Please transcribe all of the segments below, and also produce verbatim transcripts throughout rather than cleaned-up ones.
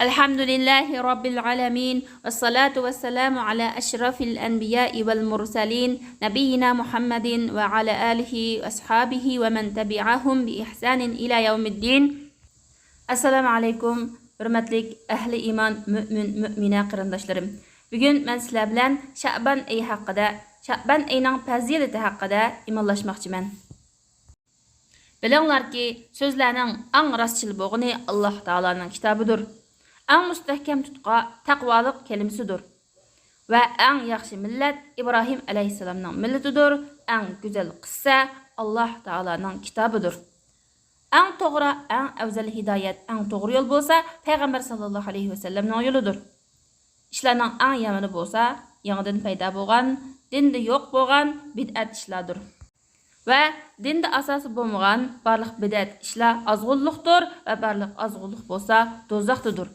الحمد لله رب العالمين، والصلاة والسلام على أشرف الأنبياء والمرسلين، نبينا محمد وعلى آله وأصحابه ومن تبعهم بإحسان إلى يوم الدين. ئەسسالامۇ ئەلەيكۇم، ھۆرمەتلىك ئەھلى ئىمان، مۆمىن، مۆمىنە قېرىنداشلىرىم. بۈگۈن مەن سىلەر بىلەن شەئبان ئېيى ھەققىدە، شەئبان ئېيىنىڭ پەزىلىتى ھەققىدە ئىمانلاشماقچىمەن. بىلىڭلاركى، سۆزلەرنىڭ ئەڭ راستچىل بولغىنى ئاللاھ تائالانىڭ كىتابىدۇر. ئەڭ مۇستەھكەم تۇتقا تەقۋالىق كەلىمىسىدۇر. ۋە ئەڭ ياخشى مىللەت ئىبراھىم ئەلەيھىسسالامنىڭ مىللىتىدۇر. ئەڭ گۈزەل قىسسە ئاللاھ تائالانىڭ كىتابىدۇر. ئەڭ توغرا، ئەڭ ئەۋزەل ھىدايەت، ئەڭ توغرا يول بولسا پەيغەمبەر ساللاللاھۇ ئەلەيھى ۋەسەللەمنىڭ يولىدۇر. ئىشلارنىڭ ئەڭ يامىنى بولسا يېڭىدىن پەيدا بولغان، دىندا يوق بولغان بىدئەت ئىشلاردۇر. ۋە دىندا ئاساسى بولمىغان بارلىق بىدئەت ئىشلار ئازغۇنلۇقتۇر ۋە بارلىق ئازغۇنلۇق بولسا دوزاختىدۇر.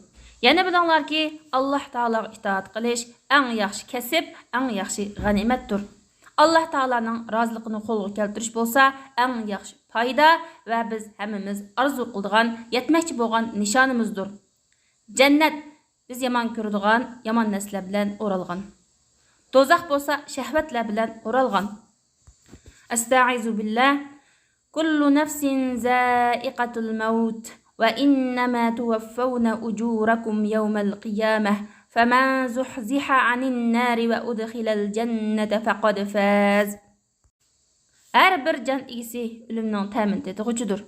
يەنە بىلىڭلاركى، ئاللاھ تائالاغا ئىتائەت قىلىش ئەڭ ياخشى كەسىپ، ئەڭ ياخشى غەنىيمەتتۇر. ئاللاھ تائالانىڭ رازىلىقىنى قولغا كەلتۈرۈش بولسا ئەڭ ياخشى پايدا ۋە بىز ھەممىمىز ئارزۇ قىلىدىغان، يەتمەكچى بولغان نىشانىمىزدۇر. جەننەت بىز يامان كۆرىدىغان يامان نەرسىلەر بىلەن ئورالغان. دوزاخ بولسا شەھۋەتلەر بىلەن ئورالغان. ئەستەئىزۇ بىللا. كل نفس ذائقة الموت وإنما توفون أجوركم يوم القيامة فمن زحزح عن النار وأدخل الجنة فقد فاز. ھەر بىر جان ئىگىسى ئۆلۈمنىڭ تەمىنى تېتىغۇچىدۇر.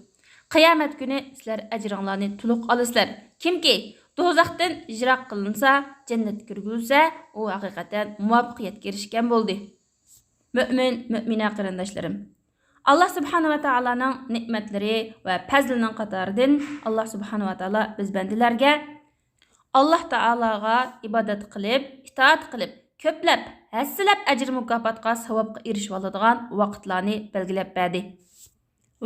قىيامەت كۈنى سىلەر ئەجرىڭلارنى تولۇق ئالىسىلەر. كىمكى دوزاختىن يىراق قىلىنسا، جەننەتكە كىرگۈزۈلسە، ئۇ ھەقىقەتەن مۇۋەپپەقىيەتكە ئېرىشكەن بولدى. مۆمىن، مۆمىنە قېرىنداشلىرىم، ئاللاھ سۇبھانەھۇ ۋە تائالانىڭ نېمەتلىرى ۋە پەزلىنىڭ قاتارىدىن ئاللاھ سۇبھانەھۇ ۋە تائالا بىز بەندىلەرگە ئاللاھ تائالاغا ئىبادەت قىلىپ، ئىتائەت قىلىپ، كۆپلەپ، ھەسسىلەپ ئەجىر-مۇكاپاتقا، ساۋابقا ئېرىشىۋالىدىغان ۋاقىتلارنى بەلگىلەپ بەردى.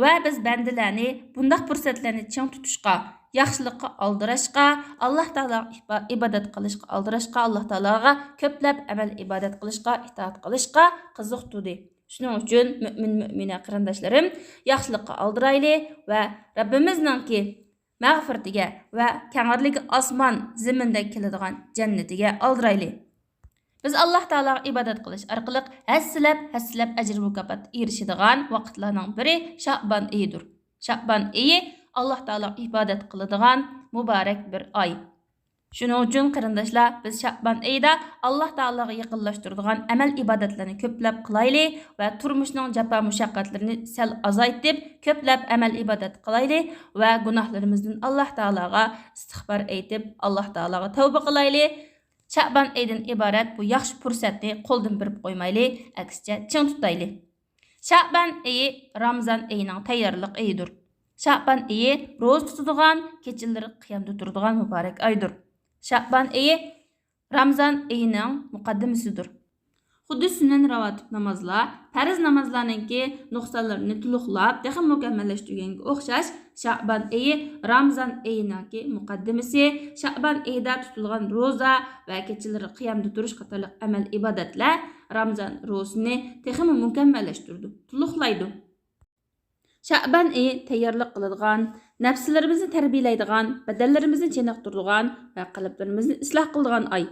ۋە بىز بەندىلەرنى بۇنداق پۇرسەتلەرنى چىڭ تۇتۇشقا، ياخشىلىققا ئالدىراشقا، ئاللاھ تائالاغا ئىبا-، ئىبادەت قىلىشقا ئالدىراشقا، ئاللاھ تائالاغا كۆپلەپ ئەمەل ئىبادەت قىلىشقا، ئىتائەت قىلىشقا قىزىقتۇردى. شۇنىڭ ئۈچۈن مۆمىن، مۆمىنە قېرىنداشلىرىم، ياخشىلىققا ئالدىرايلى ۋە رەببىمىزنىڭكى مەغپىرىتىگە ۋە كەڭرىلىكى ئاسمان، زېمىندەك كېلىدىغان جەننىتىگە ئالدىرايلى. بىز ئاللاھ تائالاغا ئىبادەت قىلىش ئارقىلىق ھەسسىلەپ، ھەسسىلەپ ئەجىر-مۇكاپات ئېرىشىدىغان ۋاقىتلارنىڭ بىرى شەئبان ئېيىدۇر. شەئبان ئېيى ئاللاھ تائالاغا ئىبادەت قىلىدىغان مۇبارەك بىر ئاي. شۇنىڭ ئۈچۈن قېرىنداشلار، بىز شەئبان ئېيىدا ئاللاھ تائالاغا يېقىنلاشتۇرىدىغان ئەمەل ئىبادەتلەرنى كۆپلەپ قىلايلى ۋە تۇرمۇشنىڭ جاپا مۇشەققەتلىرىنى سەل ئازايتىپ، كۆپلەپ ئەمەل ئىبادەت قىلايلى ۋە گۇناھلىرىمىزدىن ئاللاھ تائالاغا ئىستىغپار ئېيتىپ، ئاللاھ تائالاغا تەۋبە قىلايلى. شەئبان ئېيىدىن ئىبارەت بۇ ياخشى پۇرسەتنى قولدىن بېرىپ قويمايلى، ئەكسىچە چىڭ تۇتايلى. شەئبان ئېيى رامزان ئېيىنىڭ تەييارلىق ئېيىدۇر. شەئبان ئېيى روزا تۇتىدىغان، كېچىلىرى قىيامدا تۇرىدىغان مۇبارەك ئايدۇر. شەئبان ئېيى رامزان ئېيىنىڭ مۇقەددىمىسىدۇر. خۇددى سۈننەت راۋاتىپ نامازلار، پەرز نامازلارنىڭكى نۇقسانلىرىنى تولۇقلاپ، تېخىمۇ مۇكەممەللەشتۈرگەنگە ئوخشاش، شەئبان ئېيى رامزان ئېيىنىڭكى مۇقەددىمىسى، شەئبان ئېيىدا تۇتۇلغان روزا ۋە كېچىلىرى قىيامدا تۇرۇش قاتارلىق ئەمەل ئىبادەتلەر رامزان روزىسىنى تېخىمۇ مۇكەممەللەشتۈرىدۇ، تولۇقلايدۇ. شەئبان ئېيى تەييارلىق قىلىدىغان، نەپسلىرىمىزنى تەربىيەلەيدىغان، بەدەنلىرىمىزنى چېنىقتۇرىدىغان ۋە قەلبلىرىمىزنى ئىسلاھ قىلىدىغان ئاي.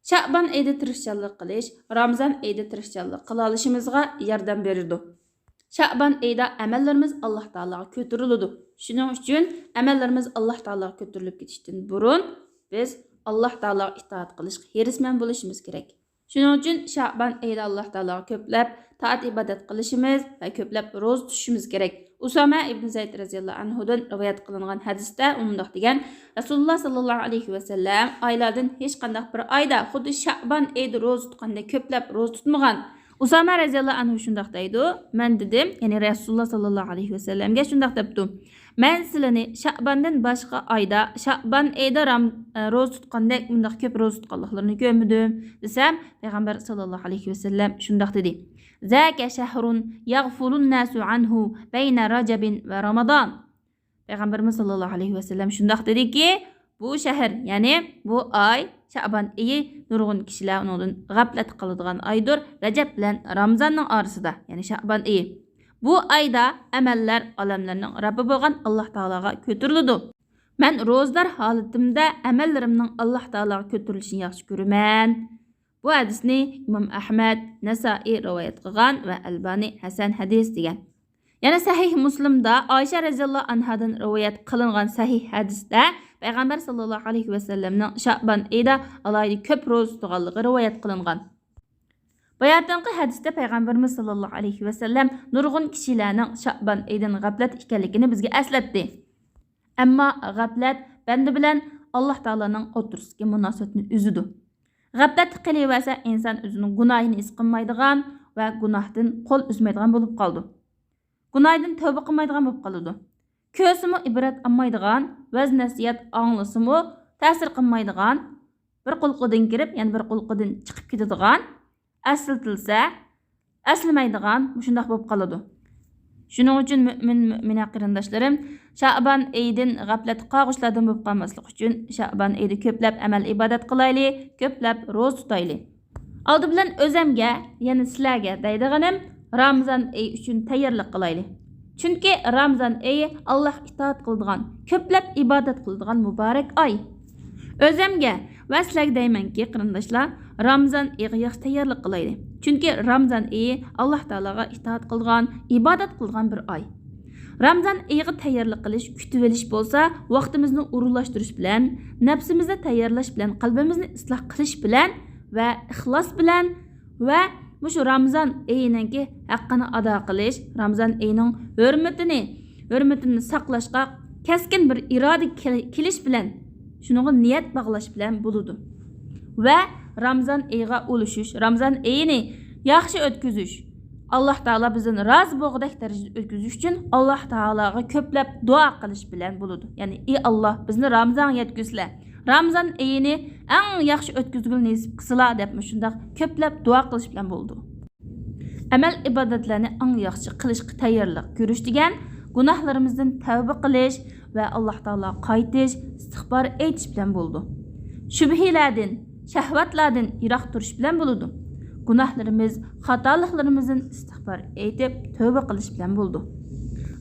شەئبان ئېيىدا تىرىشچانلىق قىلىش رامزان ئېيىدا تىرىشچانلىق قىلالىشىمىزغا ياردەم بېرىدۇ. شەئبان ئېيىدا ئەمەللىرىمىز ئاللاھ تائالاغا كۆتۈرۈلىدۇ. شۇنىڭ ئۈچۈن ئەمەللىرىمىز ئاللاھ تائالاغا كۆتۈرۈلۈپ كېتىشتىن بۇرۇن بىز ئاللاھ تائالاغا ئىتائەت قىلىشقا ھېرىسمەن بولۇشىمىز كېرەك. شۇنىڭ ئۈچۈن شەئبان ئېيىدا ئاللاھ تائالاغا كۆپلەپ تائەت ئىبادەت قىلىشىمىز ۋە كۆپلەپ روزا تۇتۇشىمىز كېرەك. ئۇسامە ئىبن زەيد رەزىياللاھۇ ئەنھۇدىن رىۋايەت قىلىنغان ھەدىستە ئۇ مۇنداق دېگەن، رەسۇلۇللاھ ساللاللاھۇ ئەلەيھى ۋەسەللەم ئايلاردىن ھېچقانداق بىر ئايدا خۇددى شەئبان ئېيىدا روزا تۇتقاندەك كۆپلەپ روزا تۇتمىغان. ئۇسامە رەزىياللاھۇ ئەنھۇ شۇنداق دەيدۇ، مەن دېدىم، يەنى رەسۇلۇللاھ ساللاللاھۇ ئەلەيھى ۋەسەللەمگە شۇنداق دەپتۇ، مەن سىلىنى شەئباندىن باشقا ئايدا، شەئبان ئېيىدا رام-، روزا تۇتقاندەك مۇنداق كۆپ روزا تۇتقانلىقلىرىنى كۆرمىدىم، دېسەم، پەيغەمبەر ساللاللاھۇ ئەلەيھى ۋەسەللەم شۇنداق دېدى، ذاك شهر يغفل الناس عنه بين رجب ورمضان. پەيغەمبىرىمىز ساللاللاھۇ ئەلەيھى ۋەسەللەم شۇنداق دېدىكى، بۇ شەھەر، يەنى بۇ ئاي، شەئبان ئېيى نۇرغۇن كىشىلەر ئۇنىڭدىن غەپلەت قىلىدىغان ئايدۇر، رەجەب بىلەن رامىزاننىڭ ئارىسىدا، يەنى شەئبان ئېيى. بۇ ئايدا ئەمەللەر ئالەملەرنىڭ رەببى بولغان ئاللاھ تائالاغا كۆتۈرۈلىدۇ. مەن روزىدار ھالىتىمدە ئەمەللىرىمنىڭ ئاللاھ تائالاغا كۆتۈرۈلۈشىنى ياخشى كۆرىمەن. بۇ ھەدىسنى ئىمام ئەھمەد، نەسائىي رىۋايەت قىلغان ۋە ئەلبانى ھەسەن ھەدىس دېگەن. يەنە سەھىھ مۇسلىمدا ئائىشە رەزىياللاھۇ ئەنھادىن رىۋايەت قىلىنغان سەھىھ ھەدىستە پەيغەمبەر ساللاللاھۇ ئەلەيھى ۋەسەللەمنىڭ شەئبان ئېيىدا ئالاھىدە كۆپ روزا تۇتقانلىقى رىۋايەت قىلىنغان. باياتىنقى ھەدىستە پەيغەمبىرىمىز ساللاللاھۇ ئەلەيھى ۋەسەللەم نۇرغۇن كىشىلەرنىڭ شەئبان ئېيىدىن غەپلەت ئىكەنلىكىنى بىزگە ئەسلەتتى. ئەمما غەپلەت بەندە بىلەن ئاللاھ تائالانىڭ ئوتتۇرىسىدىكى مۇناسىۋەتنى ئۈزىدۇ. غەپلەتتە قېلىۋەرسە، ئىنسان ئۆزىنىڭ گۇناھىنى ھېس قىلمايدىغان ۋە گۇناھتىن قول ئۈزمەيدىغان بولۇپ قالىدۇ. گۇناھىدىن تەۋبە قىلمايدىغان بولۇپ قالىدۇ. كۆرسىمۇ ئىبرەت ئالمايدىغان، ۋەز نەسىھەت ئاڭلىسىمۇ تەسىر قىلمايدىغان، بىر قۇلىقىدىن كىرىپ يەنە بىر قۇلىقىدىن چىقىپ كېتىدىغان، ئەسلىتىلسە ئەسلىمەيدىغان مۇشۇنداق بولۇپ قالىدۇ. شۇنىڭ ئۈچۈن مۆمىن، مۆمىنە قېرىنداشلىرىم، شەئبان ئېيىدىن غەپلەتتە قالغۇچىلاردىن بولۇپ قالماسلىق ئۈچۈن شەئبان ئېيىدا كۆپلەپ ئەمەل ئىبادەت قىلايلى، كۆپلەپ روزا تۇتايلى. ئالدى بىلەن ئۆزەمگە، يەنە سىلەرگە دەيدىغىنىم، رامىزان ئېيى ئۈچۈن تەييارلىق قىلايلى. چۈنكى رامىزان ئېيى ئاللاھقا ئىتائەت قىلىدىغان، كۆپلەپ ئىبادەت قىلىدىغان مۇبارەك ئاي. ئۆزەمگە ۋە سىلەرگە دەيمەنكى، قېرىنداشلار، رامىزان ئېيىغا ياخشى تەييارلىق قىلايلى. چۈنكى رامىزان ئېيى ئاللاھ تائالاغا ئىتائەت قىلىدىغان، ئىبادەت قىلىدىغان بىر ئاي. رامىزان ئېيىغا تەييارلىق قىلىش، كۈتۈۋېلىش بولسا، ۋاقتىمىزنى ئورۇنلاشتۇرۇش بىلەن، نەپسىمىزنى تەييارلاش بىلەن، قەلبىمىزنى ئىسلاھ قىلىش بىلەن ۋە ئىخلاس بىلەن ۋە مۇشۇ رامىزان ئېيىنىڭكى ھەققىنى ئادا قىلىش، رامىزان ئېيىنىڭ ھۆرمىتىنى، ھۆرمىتىنى ساقلاشقا كەسكىن بىر ئىرادە كېلىش بىلەن، شۇنىڭغا نىيەت باغلاش بىلەن بولىدۇ. ۋە رامىزان ئېيىغا ئۇلىشىش، رامىزان ئېيىنى ياخشى ئۆتكۈزۈش، ئاللاھ تائالا بىزدىن رازى بولغۇدەك دەرىجىدە ئۆتكۈزۈش ئۈچۈن ئاللاھ تائالاغا كۆپلەپ دۇئا قىلىش بىلەن بولىدۇ. يەنى، ئى ئاللاھ، بىزنى رامىزانغا يەتكۈزسىلە، رامىزان ئېيىنى ئەڭ ياخشى ئۆتكۈزگىلى نېسىپ قىلسىلا، دەپ مۇشۇنداق كۆپلەپ دۇئا قىلىش بىلەن بولىدۇ. ئەمەل ئىبادەتلەرنى ئەڭ ياخشى قىلىشقا تەييارلىق كۆرۈش دېگەن گۇناھلىرىمىزدىن تەۋبە قىلىش ۋە ئاللاھ تائالاغا قايتىش، ئىستىغپار ئېيتىش بىلەن بولىدۇ. شۈبھىلەردىن، شەھۋەتلەردىن يىراق تۇرۇش بىلەن بولىدۇ. گۇناھلىرىمىز، خاتالىقلىرىمىزدىن ئىستىغپار ئېيتىپ، تەۋبە قىلىش بىلەن بولىدۇ.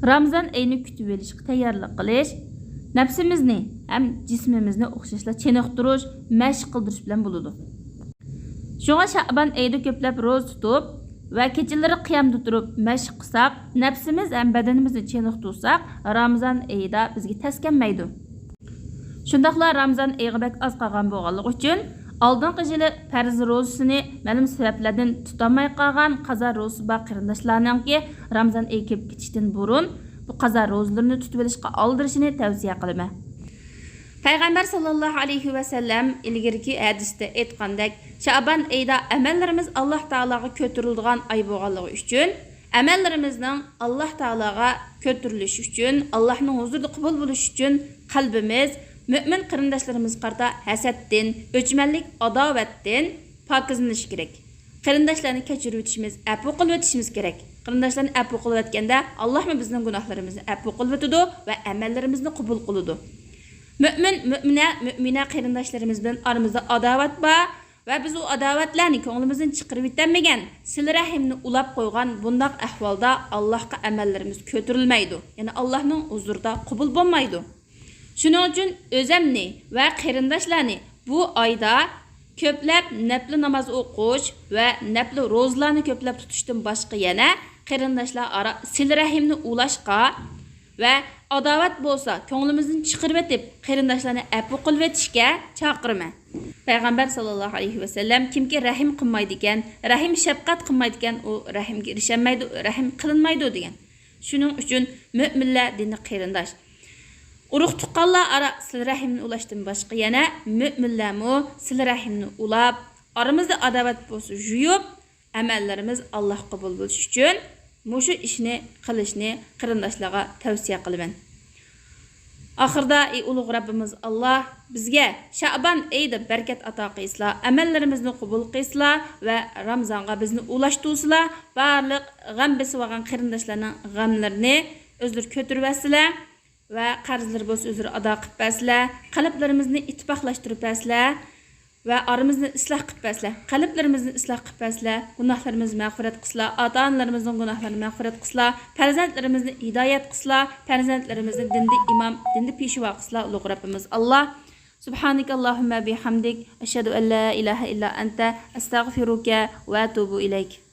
رامىزان ئېيىنى كۈتۈۋېلىشقا تەييارلىق قىلىش، نەپسىمىزنى ھەم جىسمىمىزنى ئوخشاشلا چېنىقتۇرۇش، مەشىق قىلدۇرۇش بىلەن بولىدۇ. شۇڭا شەئبان ئېيىدا كۆپلەپ روزا تۇتۇپ ۋە كېچىلىرى قىيامدا تۇرۇپ مەشىق قىلساق، نەپسىمىز ھەم بەدىنىمىزنى چېنىقتۇرساق، رامىزان ئېيىدا بىزگە تەس كەلمەيدۇ. شۇنداقلا رامىزان ئېيىغا بەك ئاز قالغان بولغانلىقى ئۈچۈن، ئالدىنقى يىلى پەرز روزىسىنى مەلۇم سەۋەبلەردىن تۇتالماي قالغان قازا روزىسى بار قېرىنداشلارنىڭكى رامىزان ئېيى كېلىپ كېتىشتىن بۇرۇن بۇ قازا روزىلىرىنى تۇتۇۋېلىشقا ئالدىرىشىنى تەۋسىيە قىلىمەن. پەيغەمبەر ساللاللاھۇ ئەلەيھى ۋەسەللەم ئىلگىرىكى ھەدىستە ئېيتقاندەك، شەئبان ئېيىدا ئەمەللىرىمىز ئاللاھ تائالاغا كۆتۈرۈلىدىغان ئاي بولغانلىقى ئۈچۈن، ئەمەللىرىمىزنىڭ ئاللاھ تائالاغا كۆتۈرۈلۈشى ئۈچۈن، ئاللاھنىڭ ھۇزۇرىدا قوبۇل بولۇشى ئۈچۈن قەلبىمىز مۆمىن قېرىنداشلىرىمىزغا قارىتا ھەسەتتىن، ئۆچمەنلىك، ئاداۋەتتىن پاكىزلىنىشى كېرەك. قېرىنداشلارنى كەچۈرۈۋېتىشىمىز، ئەپۇ قىلىۋېتىشىمىز كېرەك. قېرىنداشلارنى ئەپۇ قىلىۋەتكەندە، ئاللاھمۇ بىزنىڭ گۇناھلىرىمىزنى ئەپۇ قىلىۋېتىدۇ ۋە ئەمەللىرىمىزنى قوبۇل قىلىدۇ. مۆمىن، مۆمىنە، مۆمىنە قېرىنداشلىرىمىز بىلەن ئارىمىزدا ئاداۋەت بار ۋە بىز ئۇ ئاداۋەتلەرنى كۆڭلىمىزدىن چىقىرىۋېتەلمىگەن، سىلە رەھىمنى ئۇلاپ قويغان بۇنداق ئەھۋالدا ئاللاھقا ئەمەللىرىمىز كۆتۈرۈلمەيدۇ، يەنى ئاللاھنىڭ ھۇزۇرىدا قوبۇل بولمايدۇ. شۇنىڭ ئۈچۈن ئۆزەمنى ۋە قېرىنداشلارنى بۇ ئايدا كۆپلەپ نەپلى ناماز ئوقۇش ۋە نەپلى روزىلارنى كۆپلەپ تۇتۇشتىن باشقا يەنە قېرىنداشلار ئارا سىلە رەھىمنى ئۇلاشقا ۋە ئاداۋەت بولسا كۆڭلىمىزدىن چىقىرىۋېتىپ، قېرىنداشلارنى ئەپۇ قىلىۋېتىشكە چاقىرىمەن. پەيغەمبەر ساللاللاھۇ ئەلەيھى ۋەسەللەم، كىمكى رەھىم قىلمايدىكەن، رەھىم شەپقەت قىلمايدىكەن، ئۇ رەھىمگە ئېرىشەلمەيدۇ، رەھىم قىلىنمايدۇ دېگەن. شۇنىڭ ئۈچۈن مۆمىنلەر دىنىي قېرىنداش. ئۇرۇق تۇغقانلار ئارا سىلە رەھىمنى ئۇلاشتىن باشقا يەنە مۆمىنلەرمۇ سىلە رەھىمنى ئۇلاپ، ئارىمىزدا ئاداۋەت بولسا يۇيۇپ، ئەمەللىرىمىز ئاللاھ قوبۇل بولۇشى ئۈچۈن مۇشۇ ئىشنى قىلىشنى قېرىنداشلارغا تەۋسىيە قىلىمەن. ئاخىرىدا، ئى ئۇلۇغ رەببىمىز ئاللاھ بىزگە شەئبان ئېيىدا بەرىكەت ئاتا قىلسىلا، ئەمەللىرىمىزنى قوبۇل قىلسىلا ۋە رامىزانغا بىزنى ئۇلاشتۇرسىلا، بارلىق غەم بېسىۋالغان قېرىنداشلارنىڭ غەملىرىنى ئۆزلىرى كۆتۈرۈۋەتسىلە. ۋە قەرزلىرى بولسا ئۆزلىرى ئادا قىلىپ بەرسىلە، قەلبلىرىمىزنى ئىتتىپاقلاشتۇرۇپ بەرسىلە، ۋە ئارىمىزنى ئىسلاھ قىلىپ بەرسىلە، قەلبلىرىمىزنى ئىسلاھ قىلىپ بەرسىلە، گۇناھلىرىمىزنى مەغپىرەت قىلسىلا، ئاتا-ئانىلىرىمىزنىڭ گۇناھلىرىنى مەغپىرەت قىلسىلا، پەرزەنتلىرىمىزنى ھىدايەت قىلسىلا، پەرزەنتلىرىمىزنى دىندە ئىمام، دىندە پېشۋا قىلسىلا، ئۇلۇغ رەببىمىز ئاللا. سبحانك اللهم بحمدك، أشهد أن لا إله إلا أنت، أستغفرك وأتوب إليك.